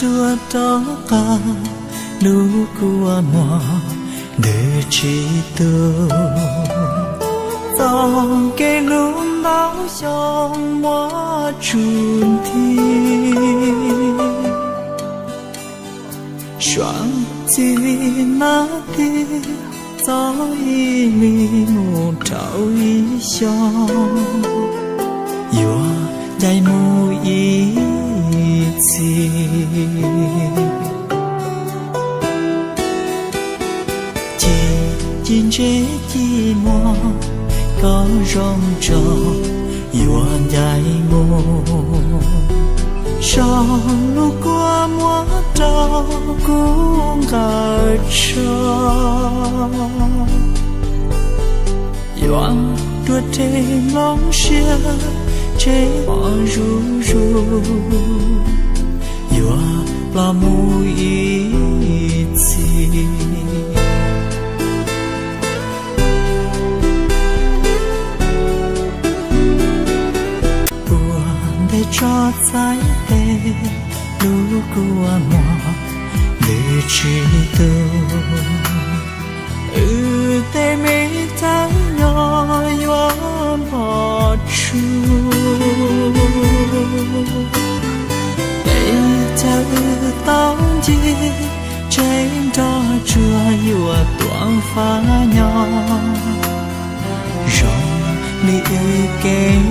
Tuaj rov qab lub kua muag ntws tsis tu, txoj kev hlub ntau xyoo muab tsuj nthi. Suav txij li nab tiag txog ib hlis mus rau ib xyoos, yuav ncaim mus ib txhis. Ci, ci ntse ci muag, koj zoo tso, yuav ncaim mus, so lub kua muag rau kuv nqa tso. Yuav dua reg nplooj siab, tseg mos zuj zus, yuav ploj mus ib txhis. Ua ntej tso txhais tes, lub kua muag ntws tsis tu, wb tej me chaw nyob yuav npog tsuj. Tej chaw wb tau ncig, tseg nrog tsuag yuav tuaj fab nyob, zoo li wb kev